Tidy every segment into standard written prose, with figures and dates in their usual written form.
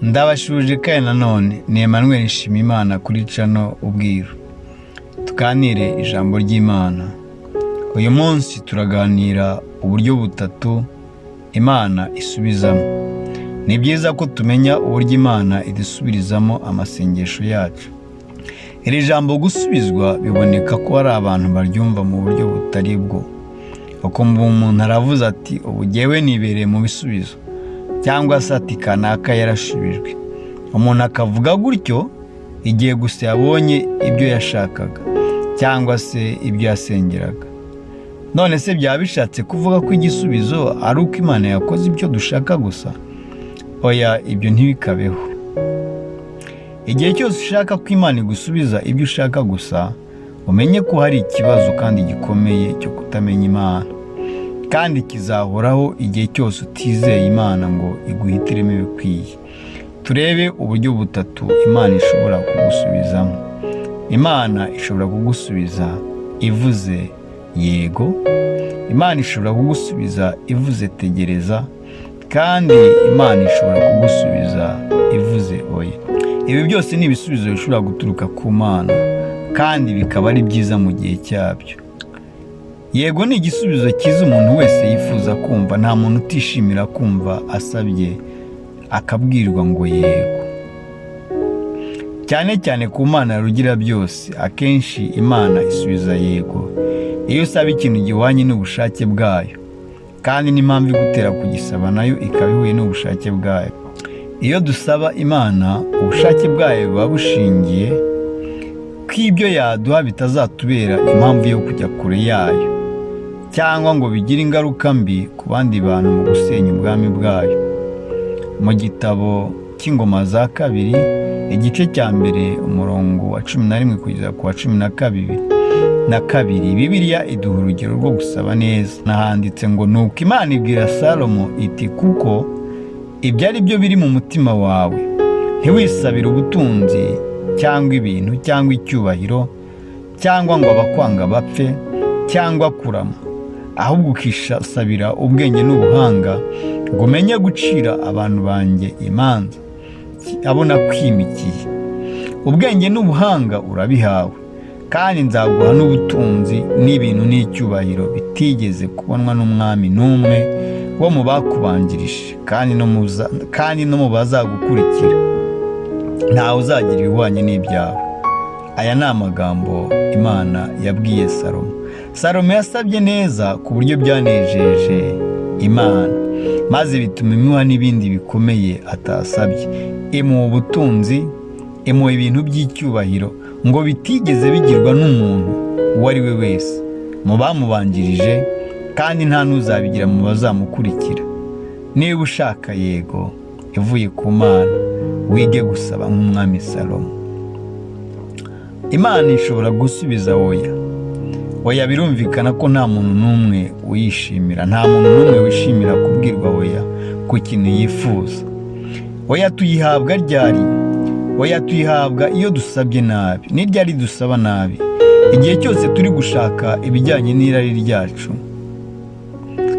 Ndabashuje kandi nanone ni Emmanuel Nshimiyimana kuri channel Ubwiru. Tuganire ijambo ry'Imana. Uyu munsi turaganira uburyo butatu Imana isubizamo. Ni byiza ko tumenya uburyo Imana idusubirizamo amasengesho yacu. Iri jambo gusubizwa biboneka ko hari abantu baryumva mu buryo butari bwo. Ukumva umuntu aravuze ati ubu jyewe nibereye mu bisubizo, cyangwa se ati kanaka yarashubijwe. Umuntu akavuga gutyo igihe gusa yabonye ibyo yashakaga cyangwa se ibyo yasengeraga. None se byaba bishatse kuvuga ko igisubizo ari uko Imana yakoze ibyo dushaka gusa? Oya, ibyo ntibikabeho. Igihe cyose ushaka ko Imana igusubiza ibyo ushaka gusa, umenye ko hari ikibazo kandi gikomeye cyo kutamenya Imana, kandi kizahoraho igihe cyose utizeye Imana ngo iguhitiremo ibikwiye. Turebe uburyo butatu Imana ishobora kugusubizamo. Imana ishobora kugusubiza ivuze yego, Imana ishobora kugusubiza ivuze tegereza, kandi Imana ishobora kugusubiza ivuze oya. Ibi byose ni ibisubizo bishobora guturuka ku Mana kandi bikaba ari byiza mu gihe cyabyo. Yego ni igisubizo cyiza umuntu wese yifuza kumva. Nta muntu utishimira kumva asabye akabwirwa ngo yego. Cyane cyane ku Mana rugira byose, akenshi Imana isubiza yego iyo usaba ikintu gihwanye n'ubushake bwayo, kandi n'impamvu igutera kugisaba nayo ikaba ihuye n'ubushake bwayo. Iyo dusaba Imana, ubushake bwayo buba bushingiye ko ibyo yaduha bitazatubera impamvu yo kujya kure yayo, cyangwa ngo bigire ingaruka mbi ku bandi bantu mu gusenya ubwami bwayo. Mu gitabo cy'Ingoma za Kabiri, igice cya 1, umurongo wa 11 kugeza ku wa 12, Bibiliya iduha urugero rwo gusaba neza. Nahanditse ngo nuko Imana ibwira Salomo iti kuko ibyo ari byo biri mu mutima wawe, ntiwisabire ubutunzi cyangwa ibintu cyangwa icyubahiro cyangwa ngo abakwanga bapfe cyangwa kurama, ahubwo ukisabira ubwenge n'ubuhanga ngo umenye gucira abantu banjye imanza abo nakwimikiye. Ubwenge n'ubuhanga urabihawe, kandi nzaguha n'ubutunzi n'ibintu n'icyubahiro bitigeze kubonwa n'umwami n'umwe wo mu bakubanjirije, kandi no mu bazagukurikira ntawe uzagira ibihwanye n'ibyawe. Aya ni amagambo Imana yabwiye Salomo. Salomo yasabye neza ku buryo byanejeje Imana, maze bituma imuha n'ibindi bikomeye atasabye. Imuha ubutunzi, imuha ibintu by'icyubahiro ngo bitigeze bigirwa n'umuntu uwo ari we wese mu bamubanjirije, kandi nta n'uzabigira mu bazamukurikira. Niba ushaka yego ivuye ku Mana, wige gusaba nk'umwami Salomo. Imana ishobora gusubiza oya. Oya birumvikana ko nta muntu n'umwe uyishimira, nta muntu n'umwe wishimira kubwirwa oya ku kintu yifuza. Oya tuyihabwa ryari? Oya tuyihabwa iyo dusabye nabi. Ni ryari dusaba nabi? Igihe cyose turi gushaka ibijyanye n'irari ryacu.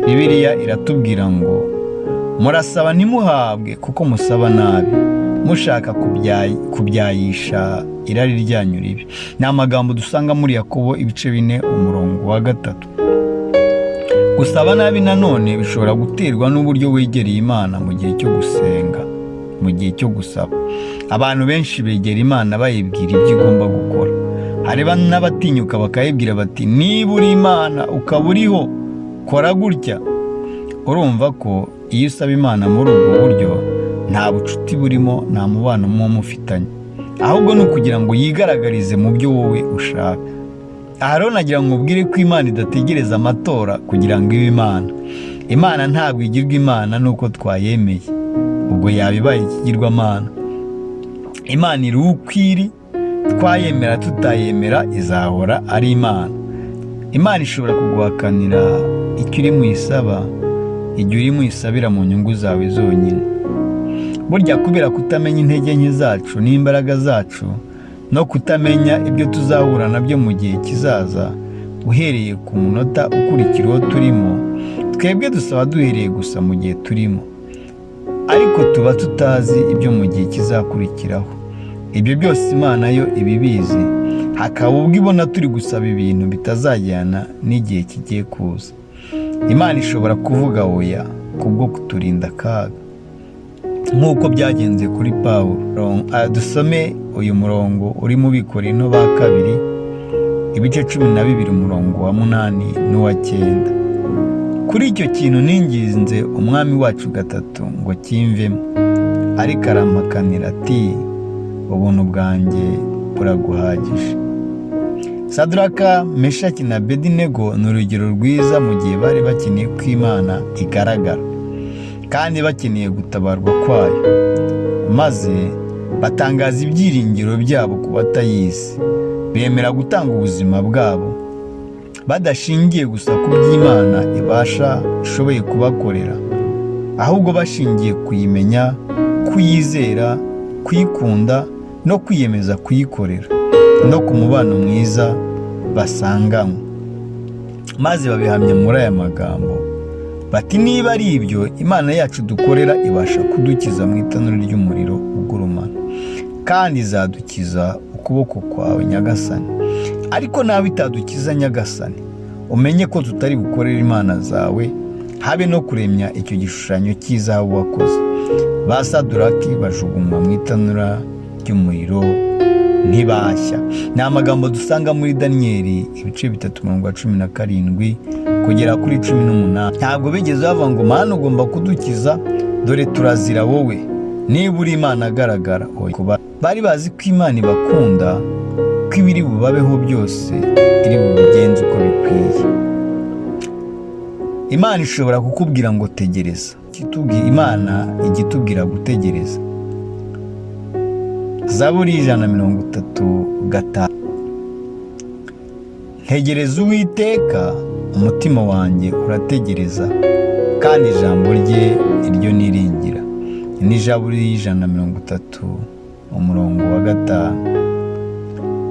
Bibiliya iratubwira ngo murasaba ntimuhabwe kuko musaba nabi, mushaka kubyayisha irari ryanyu ribi. Ni amagambo dusanga muri Yakobo ibice 4 umurongo wa 3. Gusaba nabi nanone bishobora guterwa n'uburyo wegereye Imana mu gihe cyo gusenga, mu gihe cyo gusaba. Abantu benshi begera Imana bayibwira ibyo igomba gukora. Hari n'abatinyuka bakayibwira bati niba uri Imana ukaba uriho kora gutya. Urumva ko iyo usaba Imana muri ubwo buryo nta bucuti burimo, nta mubano muba mufitanye, ahubwo ni ukugira ngo yigaragarize mu byo wowe ushaka. Aha rero nagira ngo ubwire ko Imana idategereza amatora kugira ngo ibe Imana. Imana ntabwo igirwa Imana nuko twayemeye, ubwo yaba ibaye ikigirwamana. Imana iri uko iri, twayemera tutayemera izahora ari Imana. Imana ishobora kuguhakanira icyo urimo uyisaba igihe urimo uyisabira mu nyungu zawe zonyine. Burya kubera kutamenya intege nke zacu n'imbaraga zacu no kutamenya ibyo tuzahura nabyo mu gihe kizaza, uhereye ku munota ukurikira uwo turimo, twebwe dusaba duhereye gusa mu gihe turimo. Ariko tuba tutazi ibyo mu gihe kizakurikiraho. Ibyo byose Imana yo ibibizi, hakaba ubwo ibona turi gusaba ibintu bitazajyana n'igihe kigiye kuza. Imana ishobora kuvuga oya kubwo kuturinda akaga, nk'uko byagenze kuri Pawulo. Dusome uyu murongo uri mu Bikorinto ba kabiri, ibice 12, umurongo wa 8 n'uwa 9. Kuri icyo kintu ninginze Umwami wacu gatatu ngo kimvemo, ariko arampakanira ati: "Ubuntu bwanjye buraguhagije." Sadraka, Meshaki na Abedinego ni urugero rwiza mu gihe bari bakeneye ko Imana igaragara kandi bakeneye gutabarwa kwayo, maze batangaza ibyiringiro byabo ku batayizi, bemera gutanga ubuzima bwabo badashingiye gusa ku by'Imana ibasha ishoboye kubakorera, ahubwo bashingiye kuyimenya, kuyizera, kuyikunda no kwiyemeza kuyikorera, no ku mubano mwiza basanganywe. Maze babihamya muri aya magambo bati: "Niba ari ibyo, Imana yacu dukorera ibasha kudukiza mu itanura ry'umuriro ugurumana, kandi izadukiza ukuboko kwawe, Nyagasani. Ariko nawe itadukiza, Nyagasani, umenye ko tutari bukorere imana zawe, habe no kuremya icyo gishushanyo cy'izahabu wakoze." Ba Saduraki bajugunywa mu itanura ry'umuriro ntibashya. Ni amagambo dusanga muri Daniyeli ibice 3, umurongo wa 17 kugera kuri 18. Ntabwo bigeze bavuga ngo: "Mana, ugomba kudukiza, dore turazira wowe, niba uri Imana agaragara." Bari bazi ko Imana ibakunda, ko ibiri bubabeho byose iri bubigenze uko bikwiye. Imana ishobora kukubwira ngo tegereza. Imana ijya itubwira gutegereza. Zaburi 135: "Ntegereza Uwiteka, umutima wanjye urategereza, kandi ijambo rye niryo niringira." Ni Zaburi y'130, umurongo wa 5.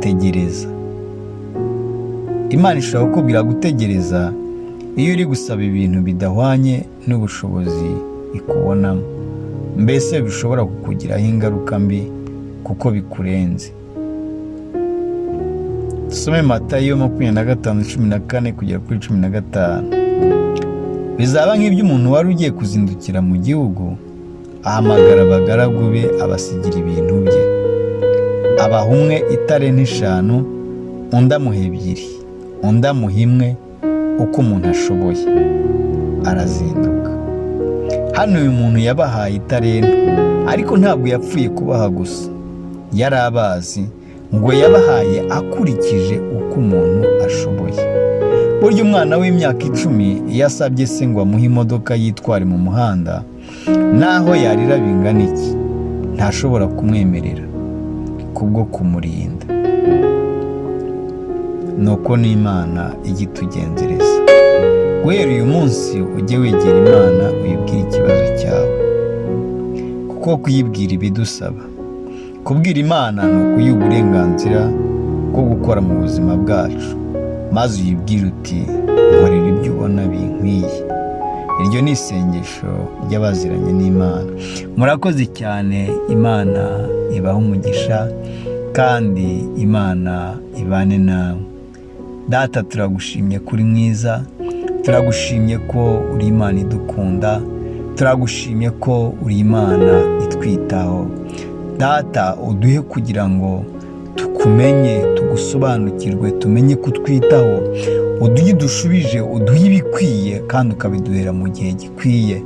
Tegereza. Imana ishobora kukubwira gutegereza iyo uri gusaba ibintu bidahwanye n'ubushobozi ikubonamo, mbese bishobora kukugiraho ingaruka mbi kuko bikurenze. Dusome Matayo 25, 14 kugera kuri 15. "Bizaba nk'iby'umuntu wari ugiye kuzindukira mu gihugu, ahamagara abagaragu be, abasigira ibintu bye. Abaha umwe itarenta 5, undi amuha 2, undi amuha 1, uko umuntu ashoboye, arazinduka." Hano uyu muntu yabahaye itarenta, ariko ntabwo yapfuye kubaha gusa, yari abazi, ngo yabahaye akurikije uko umuntu ashoboye. Burya umwana w'imyaka 10 iyo asabye se ngo amuhe imodoka yitware mu muhanda, naho yarira bingana iki, ntashobora kumwemerera kubwo kumurinda. Nuko n'Imana ijya itugenzereza. Guhera uyu munsi ujye wegera Imana, uyibwire ikibazo cyawe, kuko kuyibwira ibidusaba. Kubwira Imana ni ukuyiha uburenganzira bwo gukora mu buzima bwacu, maze uyibwire uti: "Nkorera ibyo ubona binkwiye." Iryo ni isengesho ry'abaziranye n'Imana. Murakoze cyane. Imana ibahe umugisha kandi Imana ibane nawe. Data, turagushimye kuri mwiza, turagushimye ko uri Imana idukunda, turagushimye ko uri Imana itwitaho. Data, uduhe kugira ngo tukumenye, tugusobanukirwe, tumenye kutwitaho. Uduhe dushubije, uduhe ibikwiye kandi ukabiduhera mu gihe gikwiye.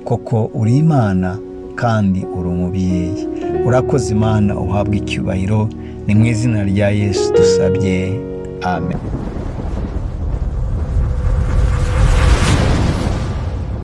Koko uri Imana kandi uri umubyeyi. Urakoze Imana, uhabwa icyubahiro. Ni mu izina rya Yesu dusabye, amen.